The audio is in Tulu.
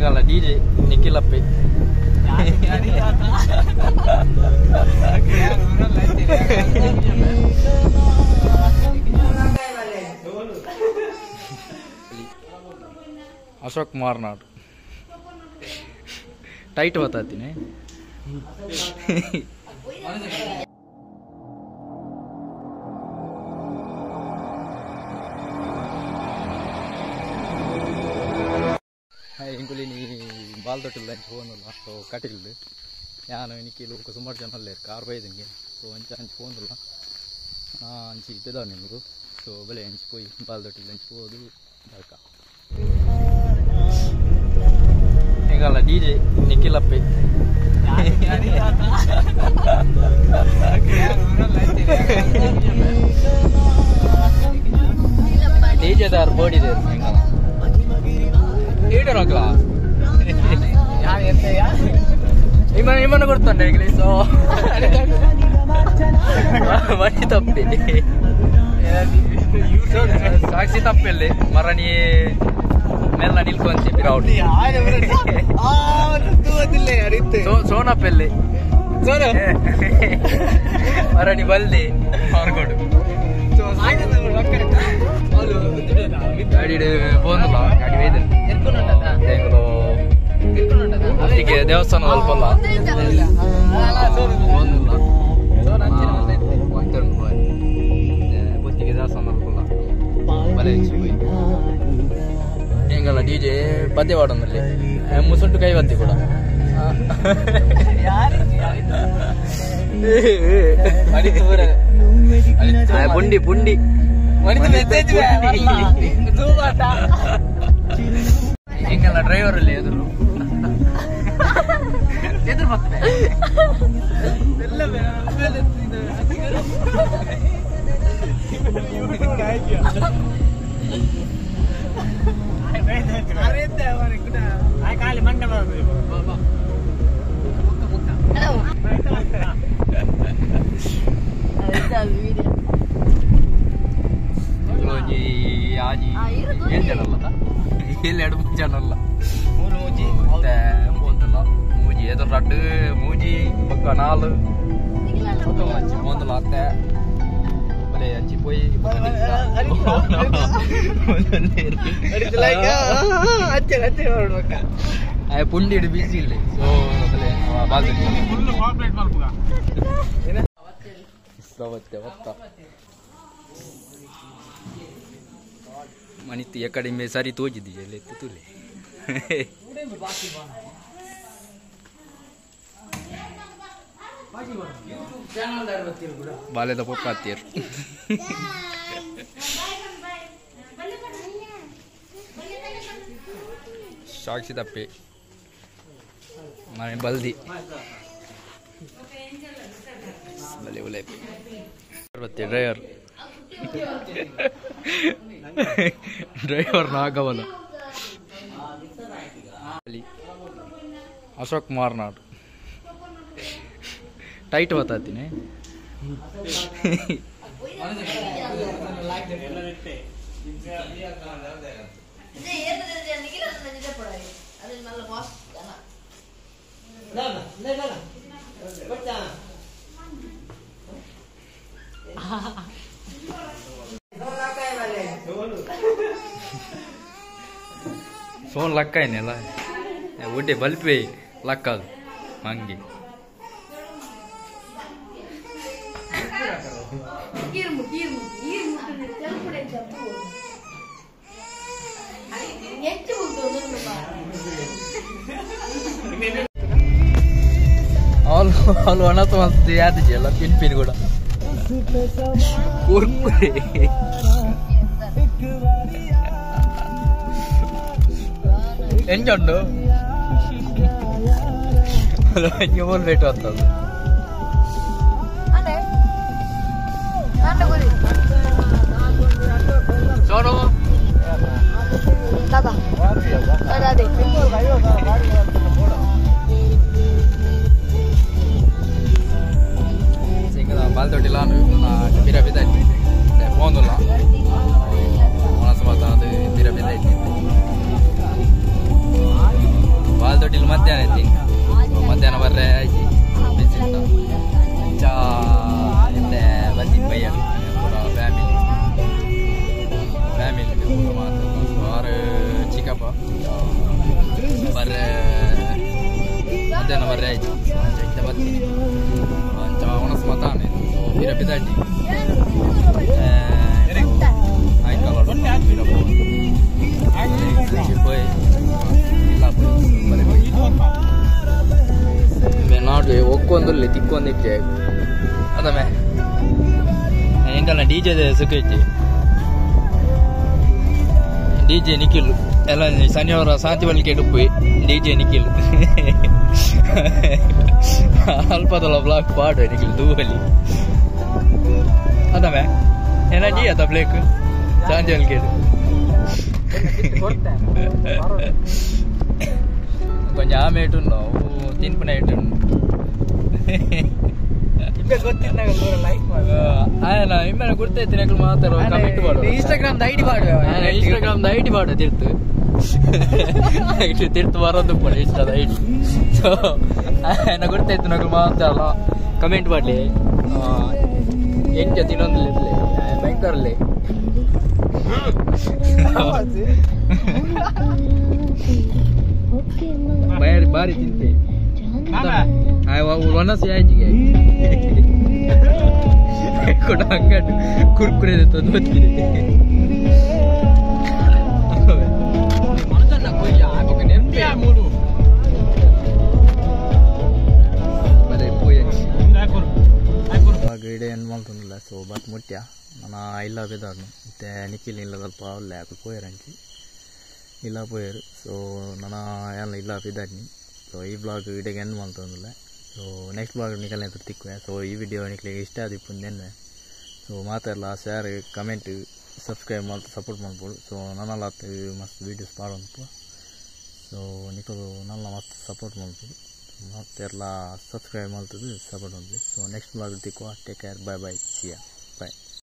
ಎಂಗಲ್ಲ ಡಿಜೆ ನಿಖಿಲಪ್ಪೆ ಅಶೋಕ್ ಮಾರ್ನಾಡ್ ಟೈಟ್ ಬತ್ತಾತೀನಿ. ಎಂಕುಲಿ ನೀ ಬಾಲ್ ತೊಟ್ಟಿಲ್ಲ ಫೋನುಲ್ಲ ಸೊ ಕಟಿಲ್ದು ಯಾನು ನಿಕ್ಕಿಲು ಸುಮಾರು ಜನ ಅಲ್ಲೇ ಕಾರ್ ಬೈದಂಗೆ ಸೊ ಅಂಚೆ ಅಂಚೆ ಫೋನುಲ್ಲ ಅಂಚೆ ಇದ್ದದ ನಿಮಗೂ ಸೊ ಬೆಲೆ ಅಂಚೆ ಪೋಯಿ ಬಾಲ್ ತೊಟ್ಟಿಲ್ಲ ಅಂಚೆ ಹೋದು ಬಾಕ ಎಂಗಲ್ಲ ಡಿಜೆ ನಿಖಿಲಪ್ಪೆ ಡಿಜೆದಾರ್ ಬೋಡಿದೆ ಎಂಗಲ್ಲ ಇಮ್ಮನ ಕೊಡ್ತಾನೆ ಸೊ ಮನಿ ತಪ್ಪಿ ಸಾಕ್ಷಿ ತಪ್ಪಲ್ಲಿ ಮರಣಿ ಮೆಲ್ಲ ನಿಲ್ಕೊಂತಿ ಸೋನಪ್ಪಲ್ಲಿ ಮರಣಿ ಬಲ್ದಿ ಹೊರಗೊಡು ಗಾಡಿ ಪೋಂದಲ್ಲ ಗಾಡಿ ವೇದ ಒಟ್ಟಿಗೆ ದೇವಸ್ಥಾನ ಅಲ್ಪಲ್ಲ ಒಟ್ಟಿಗೆ ದೇವಸ್ಥಾನ ಅಲ್ಪಲ್ಲ ಬಲೆ ಹೆಂಗಲ್ಲ ಡಿಜೆ ಪದ್ಯ ವಾಡೋನಲ್ಲಿ ಮುಸುಂಟು ಕೈ ಬತ್ತಿ ಕೂಡ ಪುಂಡಿ ಪುಂಡಿ ಹಿಂಗೆಲ್ಲ ಡ್ರೈವರ್ ಅಲ್ಲಿ ಎದುರು ಎದುರು ಬರ್ತದೆ ಎಲ್ಲಿ ಎರಡು ಮೂರು ಜನ ಅಲ್ಲ ಮೂರು ಮೂಜಿ ಒಂದಲ್ಲ ಮೂಜಿ ಎದುರು ರಡ್ಡು ಮೂಜಿ ಪಕ್ಕ ನಾಲು ಒಂದಲ್ಲ ಅತ್ತೆ ಬಲೆ ಅಂಚಿ ಪೋಯಿ ಪುಂಡಿ ಬಿಸಿ ಇಲ್ಲ ಸೊ ಬಲೆ ಒತ್ತ ಮನಿತ್ತು ಎಕಡಿಮೆ ಸರಿ ತೋಜಿದ್ದೀಯ ಎಲ್ಲ ತುಲೆ ಬಾಲ್ಯದ ಪಪ್ಪ ಹತ್ತಿರು ಸಾಕ್ಷಿ ತಪ್ಪಿ ಮನೆ ಬಲ್ದಿ ಬಲೆ ಉಲೆ ಡ್ರೈವರ್ ಡ್ರೈವರ್ ನಾಗವನ ಅಶೋಕ್ ಮಾರ್ನಾಡ್ ಟೈಟ್ ಬತ್ತಾತೀನಿ. ಸೋನ್ ಲಕ್ಕ ಏನೆಲ್ಲ ಒಡ್ಡೆ ಬಲ್ಪೆ ಲಕ್ಕ ಅದು ಹಂಗೆ ಅವಳು ಒಣತ ಮಲ್ತದೆ ಯಾತಿಜೆಲ್ಲ ಪಿನ್ ಪಿನ್ ಕೂಡ ಕುರ್ಕುರೆ ಎಂಜೊಂಡು ಬೇಕು ಅಂತದ್ದು ಸೋನು ಬಾಲ್ದೊಡ್ಡಿಲ್ಲ ಬಿರ ಬಿದ್ದಾಯ್ತು ಫೋನುಲ್ಲ ಒಣಸ ಮಾತಾಡೋದು ಬಿರ ಬಿದ್ದಾಯ್ತು. ಮಧ್ಯಾಹ್ನ ಐತಿ ಮಧ್ಯಾಹ್ನ ಬರ್ರೆ ಆಯ್ತು ಬಿಸಿ ಅಂಚ ಇತ್ತೆ ಬತ್ತಿ ಬಯ್ಯಡು ಪೂರ ಫ್ಯಾಮಿಲಿ ಫ್ಯಾಮಿಲಿ ಪೂರ ಮಾತ್ರ ಆರು ಚಿಕ್ಕಪ್ಪ ಬರ್ರೆ ಮಧ್ಯಾಹ್ನ ಬರ್ರೆ ಆಯ್ತು ಅಂಚ ಇತ್ತೆ ಬತ್ತೀನಿ ಅಂಚ ಒಣಸ್ ಮಾತಾನೆ ಸೊ ಪಿರ ಪಿದಾಟಿ ನಾಡು ಒಕ್ಕೊಂದುಲ್ಲೆ ತಿಕ್ಕೊಂದಿಟ್ಟೆ ಅದಮೆ ಎಂಕಲ್ನ ಡಿ ಜೆ ಸುಖ ಇಚ್ಚಿ ಡಿ ಜೆ ನಿಖಿಲ್ ಎಲ್ಲ ಶನಿವಾರ ಶಾಂತಿ ಬಳಿಕೆ ಡುಪ್ಪಿ ಡಿ ಜೆ ನಿಖಿಲ್ ಅಲ್ಪದಲ್ಲ ಬ್ಲಾಕ್ ಪಾಡು ನಿಖಿಲ್ ದೂವಲಿ ಅದಮೆ ಏನ ಜಿ ಅದ ಬ್ಲೇಕ್ ಶಾಂತಿ ಬಳಿಕೆ ಕೊಂಚ ಆಮೆ ಇಟ್ಟು ತಿನ್ಪುನ ಇಟ್ಟು ಇಮ್ಮೆನ ಗುರ್ತೈತಿ ನಕಲು ಮಾತಾಡೋ ಕಮೆಂಟ್ ಮಾಡು ಇನ್ಸ್ಟಾಗ್ರಾಮ್ ಐಡಿ ಮಾಡುವ ಇನ್ಸ್ಟಾಗ್ರಾಮ್ ಐಡಿ ಮಾಡುವ ತಿರ್ತು ತಿರ್ತು ಬರೋದು ಕೂಡ ಇಷ್ಟದ ಐಡಿ ಸೊ ಆಯನ ಗುರ್ತೈತಿ ನಕಲು ಮಾತಾಡಲ್ಲ ಕಮೆಂಟ್ ಮಾಡಲಿ ಎಂಚ ತಿನ್ನೊಂದಿಲ್ಲ ಭಯಂಕರಲ್ಲೇ ಬಾರಿ ಬಾರಿ ತಿಂತೆ ಒಣಸಿ ಆಯ್ತಿಗೆ ಕೂಡ ಅಂಗಡಿ ಕುರ್ಕುರೆ ತಂದು ಬತ್ತೀನಿ ಇಡೇ ಏನು ಮಾಡ್ತಂದಿಲ್ಲ ಸೊ ಬತ್ ಮುಟ್ಯ ನಾನು ಇಲ್ಲ ಬೆದಾಡ್ನು ಮತ್ತೆ ನಿಖಿಲ್ ಇಲ್ಲ ಸ್ವಲ್ಪ ಅವಲ್ಲ ಯಾಕೆ ಪೋಯರಂಚಿ ಇಲ್ಲ ಪೋಯರು ಸೊ ನಾನು ಎಲ್ಲ ಇಲ್ಲ ಬಿದ್ದಾಡ್ನಿ ಸೊ ಈ ಬ್ಲಾಗ್ ಇಡೆಗೆ ಎಂಡ್ ಮಾಡ್ತಂದಿಲ್ಲ ಸೊ ನೆಕ್ಸ್ಟ್ ಬ್ಲಾಗ್ ನಿಖಲ್ ತಿಕ್ಕುವೆ ಸೊ ಈ ವಿಡಿಯೋ ನಿಖಲಿಗೆ ಇಷ್ಟ ಆದಿಪ್ಪು ಸೊ ಮಾತಾಡಲ್ಲ ಶೇರ್ ಕಮೆಂಟ್ ಸಬ್ಸ್ಕ್ರೈಬ್ ಮಾಡ್ತು ಸಪೋರ್ಟ್ ಮಾಡ್ಬೋದು ಸೊ ನನ್ನೆಲ್ಲ ಮಸ್ತ್ ವೀಡಿಯೋಸ್ ಪಾಡೋಂತು ಸೊ ನಿಖಲು ನನ್ನ ಮಸ್ತ್ ಸಪೋರ್ಟ್ ಮಾಡ್ಬೋದು ಮತ್ತೆ ಎಲ್ಲ ಸಬ್ಸ್ಕ್ರೈಬ್ ಮಾಡ್ತದೆ ಸಪೋರ್ಟ್ ಮಾಡ್ತೀವಿ ಸೊ ನೆಕ್ಸ್ಟ್ ಬ್ಲಾಗ್ ತಿಕ್ಕುವ. Take care, bye bye, see ya, bye.